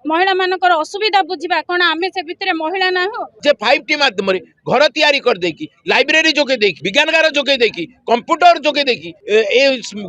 ମହିଳାମାନଙ୍କର ଅସୁବିଧା ବୁଝିବା। କ'ଣ ଆମେ ସେ ଭିତରେ ମହିଳା ନାହୁଁ? ଯେ 5T ମାଧ୍ୟମରେ ଘର ତିଆରି କରିଦେଇକି, ଲାଇବ୍ରେରୀ ଯୋଗେଇ ଦେଇକି, ବିଜ୍ଞାନଗାର ଯୋଗେଇ ଦେଇକି, କମ୍ପ୍ୟୁଟର ଯୋଗେଇ ଦେଇକି ଏ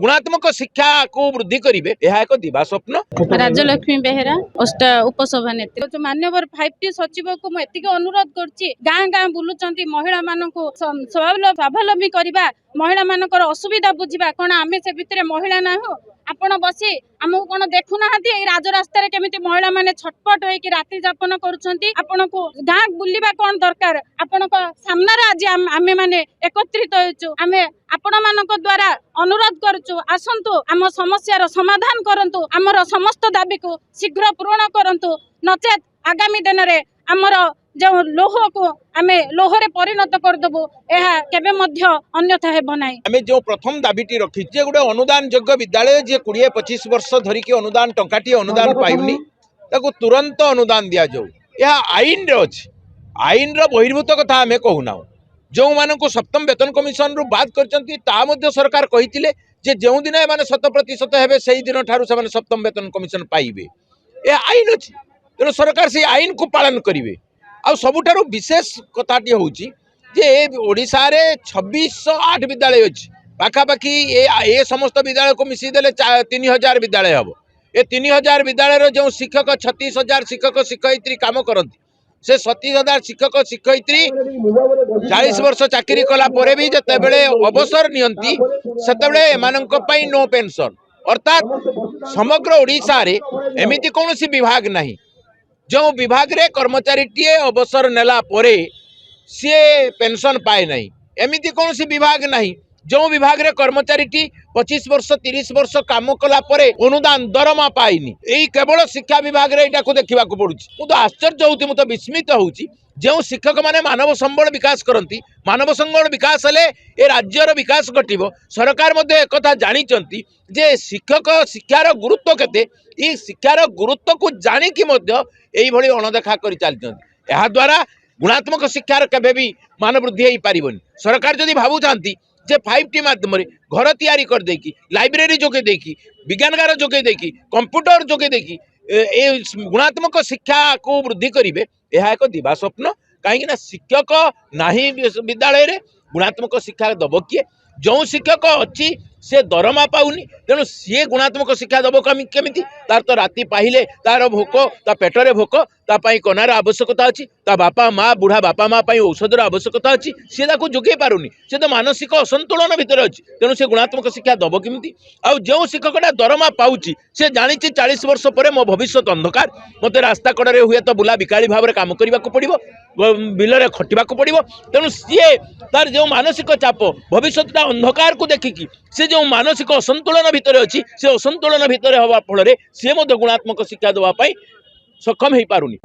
ଗୁଣାତ୍ମକ ଶିକ୍ଷାକୁ ବୃଦ୍ଧି କରିବେ, ଏହା ଏକ ଦିବା ସ୍ୱପ୍ନ। ରାଜଲକ୍ଷ୍ମୀ ବେହେରା, ଓଷ୍ଟା ଉପସଭାନେତ୍ରୀ। ଯୋଉ ମାନ୍ୟବର 5T ସଚିବକୁ ମୁଁ ଏତିକି ଅନୁରୋଧ କରୁଛି, ଗାଁ ଗାଁ ବୁଲୁଛନ୍ତି, ମହିଳାମାନଙ୍କୁ ସ୍ୱାବଲମ୍ବୀ କରିବା, ମହିଳାମାନଙ୍କର ଅସୁବିଧା ବୁଝିବା। କ'ଣ ଆମେ ସେ ଭିତରେ ମହିଳା ନାହୁଁ? ଆପଣ ବସି ଆମକୁ କ'ଣ ଦେଖୁନାହାନ୍ତି? ଏଇ ରାଜରାସ୍ତାରେ କେମିତି ମହିଳାମାନେ ଛଟପଟ ହେଇକି ରାତ୍ରି ଯାପନ କରୁଛନ୍ତି। ଆପଣଙ୍କୁ ଗାଁ ବୁଲିବା କ'ଣ ଦରକାର? ଆପଣଙ୍କ ସାମ୍ନାରେ ଆଜି ଆମେମାନେ ଏକତ୍ରିତ ହେଉଛୁ। ଆମେ ଆପଣମାନଙ୍କ ଦ୍ୱାରା ଅନୁରୋଧ କରୁଛୁ, ଆସନ୍ତୁ, ଆମ ସମସ୍ୟାର ସମାଧାନ କରନ୍ତୁ, ଆମର ସମସ୍ତ ଦାବିକୁ ଶୀଘ୍ର ପୂରଣ କରନ୍ତୁ। ନଚେତ୍ ଆଗାମୀ ଦିନରେ ଆମର ଯେଉଁ ଲୌହକୁ ଆମେ ଲୌହରେ ପରିଣତ କରିଦେବୁ, ଏହା କେବେ ମଧ୍ୟ ଅନ୍ୟଥା ହେବ ନାହିଁ। ଆମେ ଯେଉଁ ପ୍ରଥମ ଦାବିଟି ରଖିଛୁ ଯେ ଗୋଟେ ଅନୁଦାନ ଯୋଗ୍ୟ ବିଦ୍ୟାଳୟ ଯିଏ 20-25 ବର୍ଷ ଧରିକି ଅନୁଦାନ ଟଙ୍କାଟିଏ ଅନୁଦାନ ପାଉନି, ତାକୁ ତୁରନ୍ତ ଅନୁଦାନ ଦିଆଯାଉ। ଏହା ଆଇନରେ ଅଛି, ଆଇନର ବହିର୍ଭୂତ କଥା ଆମେ କହୁନାହୁଁ। ଯେଉଁମାନଙ୍କୁ ସପ୍ତମ ବେତନ କମିଶନରୁ ବାଦ କରିଛନ୍ତି, ତା ମଧ୍ୟ ସରକାର କହିଥିଲେ ଯେ ଯେଉଁଦିନ ଏମାନେ 100% ହେବେ, ସେଇ ଦିନ ଠାରୁ ସେମାନେ ସପ୍ତମ ବେତନ କମିଶନ ପାଇବେ। ଏହା ଆଇନ ଅଛି, ତେଣୁ ସରକାର ସେଇ ଆଇନକୁ ପାଳନ କରିବେ। ଆଉ ସବୁଠାରୁ ବିଶେଷ କଥାଟି ହେଉଛି ଯେ ଏ ଓଡ଼ିଶାରେ 2608 ବିଦ୍ୟାଳୟ ଅଛି ପାଖାପାଖି। ଏ ସମସ୍ତ ବିଦ୍ୟାଳୟକୁ ମିଶେଇ ଦେଲେ 3000 ବିଦ୍ୟାଳୟ ହେବ। ଏ 3000 ବିଦ୍ୟାଳୟର ଯେଉଁ ଶିକ୍ଷକ, 36,000 ଶିକ୍ଷକ ଶିକ୍ଷୟିତ୍ରୀ କାମ କରନ୍ତି, ସେ 36,000 ଶିକ୍ଷକ ଶିକ୍ଷୟିତ୍ରୀ 40 ବର୍ଷ ଚାକିରି କଲା ପରେ ବି ଯେତେବେଳେ ଅବସର ନିଅନ୍ତି, ସେତେବେଳେ ଏମାନଙ୍କ ପାଇଁ ନୋ ପେନସନ୍। ଅର୍ଥାତ୍ ସମଗ୍ର ଓଡ଼ିଶାରେ ଏମିତି କୌଣସି ବିଭାଗ ନାହିଁ ଯେଉଁ ବିଭାଗରେ କର୍ମଚାରୀଟିଏ ଅବସର ନେଲା ପରେ ସିଏ ପେନସନ୍ ପାଏ ନାହିଁ। ଏମିତି କୌଣସି ବିଭାଗ ନାହିଁ ଯେଉଁ ବିଭାଗରେ କର୍ମଚାରୀଟି 25 ବର୍ଷ, 30 ବର୍ଷ କାମ କଲା ପରେ ଅନୁଦାନ ଦରମା ପାଇନି। ଏଇ କେବଳ ଶିକ୍ଷା ବିଭାଗରେ ଏଇଟାକୁ ଦେଖିବାକୁ ପଡୁଛି। ମୁଁ ତ ଆଶ୍ଚର୍ଯ୍ୟ ହେଉଛି, ମୁଁ ତ ବିସ୍ମିତ ହେଉଛି। ଯେଉଁ ଶିକ୍ଷକମାନେ ମାନବ ସମ୍ବଳ ବିକାଶ କରନ୍ତି, ମାନବ ସମ୍ବଳ ବିକାଶ ହେଲେ ଏ ରାଜ୍ୟର ବିକାଶ ଘଟିବ। ସରକାର ମଧ୍ୟ ଏକଥା ଜାଣିଛନ୍ତି ଯେ ଶିକ୍ଷକ ଶିକ୍ଷାର ଗୁରୁତ୍ୱ କେତେ। ଏଇ ଶିକ୍ଷାର ଗୁରୁତ୍ୱକୁ ଜାଣିକି ମଧ୍ୟ ଏଇଭଳି ଅଣଦେଖା କରି ଚାଲିଛନ୍ତି। ଏହାଦ୍ୱାରା ଗୁଣାତ୍ମକ ଶିକ୍ଷାର କେବେ ବି ମାନ ବୃଦ୍ଧି ହେଇପାରିବନି। ସରକାର ଯଦି ଭାବୁଥାନ୍ତି ଯେ 5T ମାଧ୍ୟମରେ ଘର ତିଆରି କରିଦେଇକି, ଲାଇବ୍ରେରୀ ଯୋଗେଇ ଦେଇକି, ବିଜ୍ଞାନଗାର ଯୋଗେଇ ଦେଇକି, କମ୍ପ୍ୟୁଟର ଯୋଗେଇ ଦେଇକି ଏ ଗୁଣାତ୍ମକ ଶିକ୍ଷାକୁ ବୃଦ୍ଧି କରିବେ, ଏହା ଏକ ଦିବା ସ୍ୱପ୍ନ। କାହିଁକି ନା ଶିକ୍ଷକ ନାହିଁ ବିଦ୍ୟାଳୟରେ, ଗୁଣାତ୍ମକ ଶିକ୍ଷା ଦେବ କିଏ? ଯେଉଁ ଶିକ୍ଷକ ଅଛି ସେ ଦରମା ପାଉନି, ତେଣୁ ସିଏ ଗୁଣାତ୍ମକ ଶିକ୍ଷା ଦେବ କେମିତି? ତାର ତ ରାତି ପାହିଲେ ତାର ଭୋକ, ତା ପେଟରେ ଭୋକ, ତା ପାଇଁ କନାର ଆବଶ୍ୟକତା ଅଛି, ତା ବାପା ମା, ବୁଢ଼ା ବାପା ମା ପାଇଁ ଔଷଧର ଆବଶ୍ୟକତା ଅଛି। ସିଏ ତାକୁ ଯୋଗେଇ ପାରୁନି, ସେ ତ ମାନସିକ ଅସନ୍ତୁଳନ ଭିତରେ ଅଛି, ତେଣୁ ସେ ଗୁଣାତ୍ମକ ଶିକ୍ଷା ଦେବ କେମିତି? ଆଉ ଯେଉଁ ଶିକ୍ଷକଟା ଦରମା ପାଉଛି, ସେ ଜାଣିଛି 40 ବର୍ଷ ପରେ ମୋ ଭବିଷ୍ୟତ ଅନ୍ଧକାର, ମୋତେ ରାସ୍ତା କଡ଼ରେ ହୁଏତ ବୁଲା ବିକାଳି ଭାବରେ କାମ କରିବାକୁ ପଡ଼ିବ, ବିଲରେ ଖଟିବାକୁ ପଡ଼ିବ। ତେଣୁ ସିଏ ତାର ଯେଉଁ ମାନସିକ ଚାପ, ଭବିଷ୍ୟତଟା ଅନ୍ଧକାରକୁ ଦେଖିକି ସେ ଯେଉଁ ମାନସିକ ଅସନ୍ତୁଳନ ଭିତରେ ଅଛି, ସେ ଅସନ୍ତୁଳନ ଭିତରେ ହେବା ଫଳରେ ସିଏ ମଧ୍ୟ ଗୁଣାତ୍ମକ ଶିକ୍ଷା ଦେବା ପାଇଁ ସକ୍ଷମ ହେଇପାରୁନି।